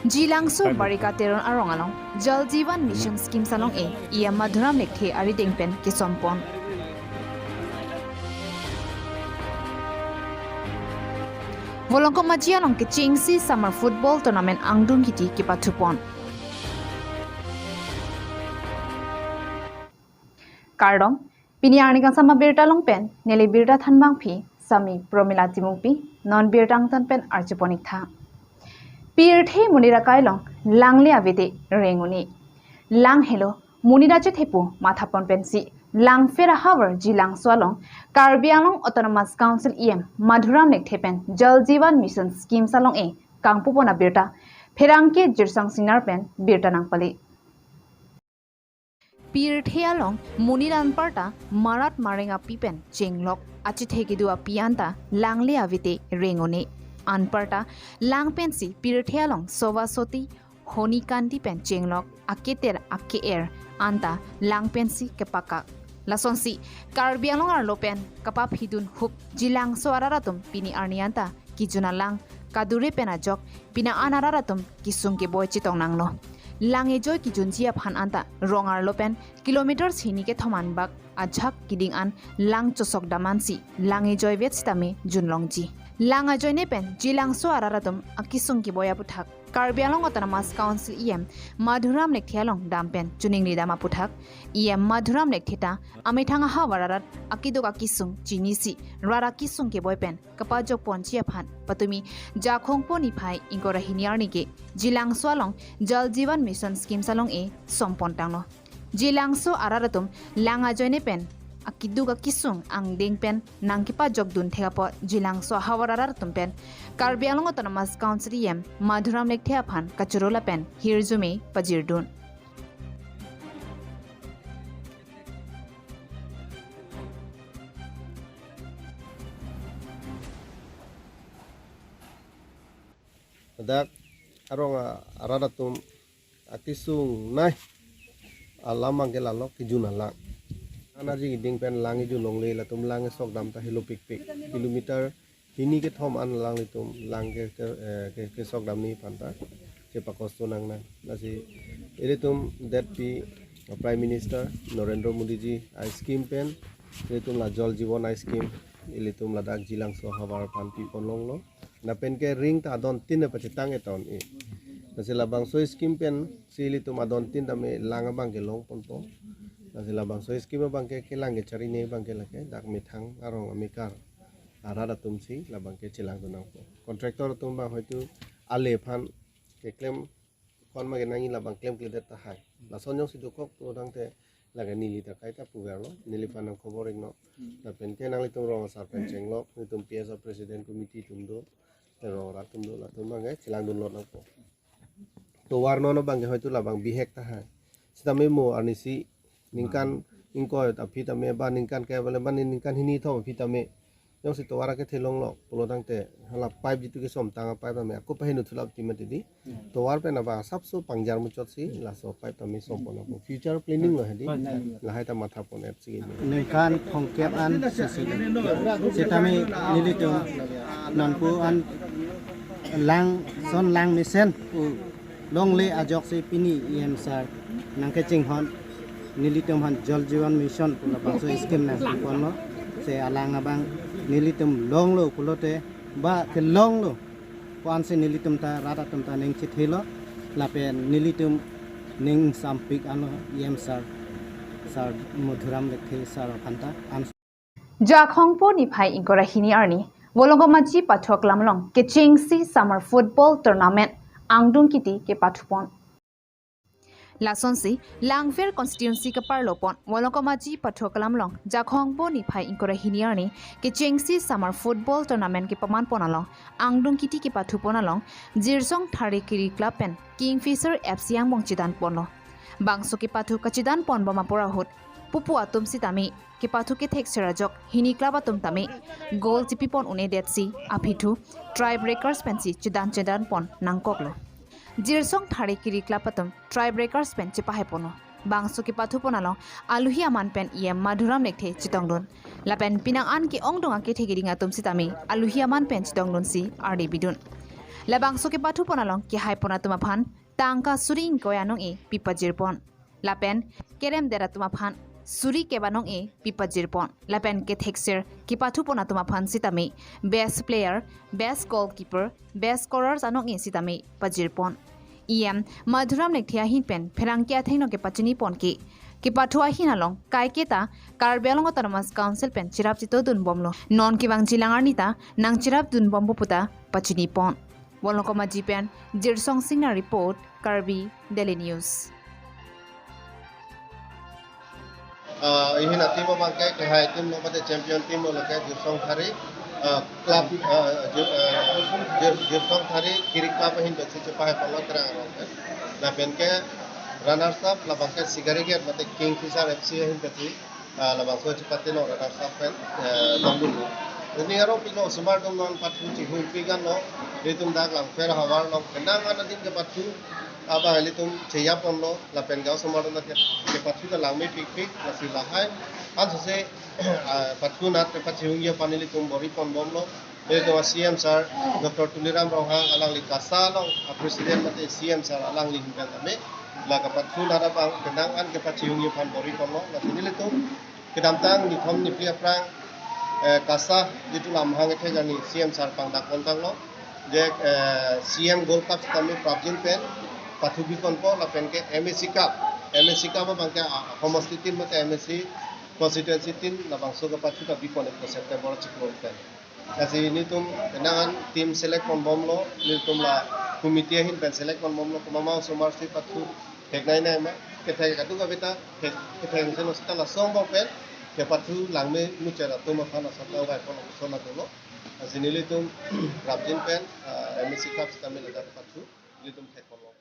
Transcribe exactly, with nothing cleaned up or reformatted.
Jilangso Barika Teron arong along Jal Jeevan Mission Schemes along e E M Madhuram Lekthe arideng pen kesompon. Volongkom Aji along kechengsi Summer Football Tournament angdung kiti kepathupon. Kardom, pini arni kangsam abirta along pen neli birta thanbangpi Sami Promila Timungpi, non birta angtan pen arjupon-ik tha. Pirthe monit akai along langle avete reng un-e. Lang helo monit achethepo mathapon pensi Langpher ahavar Jilangso along Karbi Anglong Autonomous Council E M Madhuram Lekthe pen Jal Jeevan Mission Schemes along e kangpupon abirta pherangke Jirsang Singnar pen birta nangpale. Pirthe along monit anparta marat mareng api pen chenglok, achethe kedo api anta langle avete reng un-e. Anparta lang pensi pirthe along sova soti, honi kanti pen chenglok, aketer ake-er anta lang pensi kepakak. Lasonsi Karbi Anglong arlo pen kapaphidun hup Jilangso arat atum pini arni anta kejun alang kadure pen ajok pini an arat atum kesung keboi chetong nanglo. Lang ejoi kejunji aphan anta rong arlo pen kilometer hini kethom anbak ajak keding an lang chosok dam ansi lang ejoi vet sitame junlongji. Lang ajoine pen Jilangso arat atum akesung keboi aputhak Karbi Anglong Autonomous Council E M Madhuram Lekthe along dam pen chuning ridam aputhak E M Madhuram Lekthe ta amethang ahavar arat akeduk akesung chinisi rat akesung keboi pen kapajokponji aphan patumi Jakhongpo niphai ingkoi ra hini arni ke Jilangso along Jal Jeevan Mission Schemes along e sompon tanglo. Jilangso arat atum lang ajoine pen akeduk akesung angdeng pen nangkepajokdun thek apot Jilangso ahavar arat atum pen Karbi Anglong Autonomous Council E M Madhuram Lekthe aphan kachoro lapen hirjume pajirdun. Dak arong a-, arat atum akesung nai alam abangke lalo kejun alang. Anaji keding pen lang ejun longle, latum lang esok dam ta helo pikpik. Kilometer hini kethom an alanglitum lang ke, ke, eh, ke, kesok dam ni aphan ta chepakosto nangnang. Lasi ilitum det pi Prime Minister Narendra Modi ji a-scheme pen ilitum la Jal Jeevan a-scheme ilitum ladak Jilangso ahavar aphan pipon longlo. Lapen ke ring ta adon tin pachetang eton e. Lasi labangso scheme pensi ilitum adon tin tame lang abangke longponpo. Lasi labangso scheme abangke kelang kecharine abangke lake dak methang arong amekar arat atumsi labangke chelangdun nangpo. Contractor atum abang hoitu ale aphan keklem kon ma kenangji labang klemkledet tahai. Lason jongsi dokok pulotangte lake neli ta kaita puverlo, neliphan nangkhobor-iknon. Lapen ke nanglitum rong asar pen chenglok, nelitum P S A President Committee atum do, rong rat atum do, latum abangke chelangdunlot nangpo. Tovar non abangke hoitu labang bihek tahai. Sitame mo arnisi ningkan ingkoi aphi tame ba ningkan kep le ba ningkan hini thom aphi tame jongsi tovar akethe longlo pulotangte hala pipe jitu kesomtang a-pipe tame ako paheno thulap ti mati di. Tovar pen abang asapso pangjar muchotsi laso pipe tame sompon nangpo. Future planning lo hedi. Lahai ta mathapon-et si. Ningkan thomkep an sesi. Sitame nelitum nonpu an lang son lang mesen pu longle ajoksi pini E M sir nangkechinghon nelitum aphan Jal Jeevan Mission pu labangso scheme nangpiponlo. Se alang abang nelitum longlo pulote ba kelonglo pu ansi nelitum ta rat atum ta ning chethelo lapen nelitum ning sampik anlo E M sir, sir Madhuram Lekthe sir aphan ta an. Jakhongpo niphai ingkoi ra hini arni Volongkom Aji pathu aklam along kechengsi Summer Football Tournament angdung kiti kepathupon. Lasonsi Langpher constituency kaparlopon Volongkom Aji pathu aklam along Jakhongpo niphai ingkoi ra hini arni kechengsi Summer Football Tournament kepamanpon along angdung kiti kepathupon along Jirsong Thare Kiri Club pen Kingfisher F C angbong chedanponlo. Bangso kepathu kachedanpon bom apor ahut pupu atum sitame kepathu kethek serajok hini club atum tame goal chepipon un-edetsi aphi thu tie breakers pensi chedan chedanpon nangkoklo. Jirsong Thare Kiri Club atum tie breakers pen chepahaiponlo. Bangso kepathupon along aluhi aman pen E M Madhuram Lekthe chetongdun. Lapen penang an ke-ongdung akethe keding atum sitame aluhi aman pen chetongdunsi ardi bidun. Labangso kepathupon along kehaipon atum aphan tangka suri ingkoi anong-e pipajirpon. Lapen keremdet atum aphan suri kep anong-e pipajirpon. Lapen kethekser kepathupon atum aphan sitame best player, best goalkeeper, best scorers anong-e sitame pajirpon. E M Madhuram Lekthe ahin pen pherangke athengno kepachinipon ke kepathu ahin along kaiketa Karbi Anglong Autonomous Council pen cherap chetodunbomlo. Non kevangji lang arni ta nangcherapdunbompo puta pachinipon. Volongkom Aji pen Jirsong Singnar report, Karbi Daily News. Ah, ihin a-team abangke kehai team lo mate champion team lo lake Jirsong Thari, ah, club, ah, Jir- ah, Jir- Jirsong Thari Kirik Club ahin pensi chepahai palo terang arong ke. Lapen ke runners up labangke Sigarigate mate Kingfisher F C ahin pensi, ah, labangso chepatelo runners up pen, eh, bangdulu. Ini aro pilo osomar dong non pathu chihung pigan lo, ilitum dak Langpher havar along kenang an adim kepathu abang ilitum cheyaponlo, lapen ke osomar dong ke kepathu ta langmepikpik, lasi lahai ansose, ah, pathu nat kepachihungji aphan ilitum bor-iponbomlo. Ilitum a-C M sir Doctor Tuliram Ronghang alangli KASA along a-president mate C M sir alangli ahin pen tame la kepathu nat abang kenang an kepachihungji aphan bor-iponlo. Lasi nelitum kedamtang nithom niphli aphrang, eh, KASA jitu lamhang ethek arni C M sir pangdak pontanglo. Je, eh, C M Gold Cup sitame prapjin pen pathu biponpo, lapen ke M A C Cup, M A C Cup abangke, ah, homosti tin mate M A C constituency tin labangso kepathu ta bipon-ikpo September achiklo pen. Lasi nelitum kenang an team select ponbomlo, nelitum la committee ahin pen select ponbomlo, komat ma osomar si pathu theknei nai ma, kethek kadokave ta thek, kethek seno sita laso angbong pen kepathu langmemuchot atum aphan asap nangvaipon ason atum lo. Lasi nelitum prapjin pen, ah, M A C Cup sitame ladak pathu nelitum thekponlo.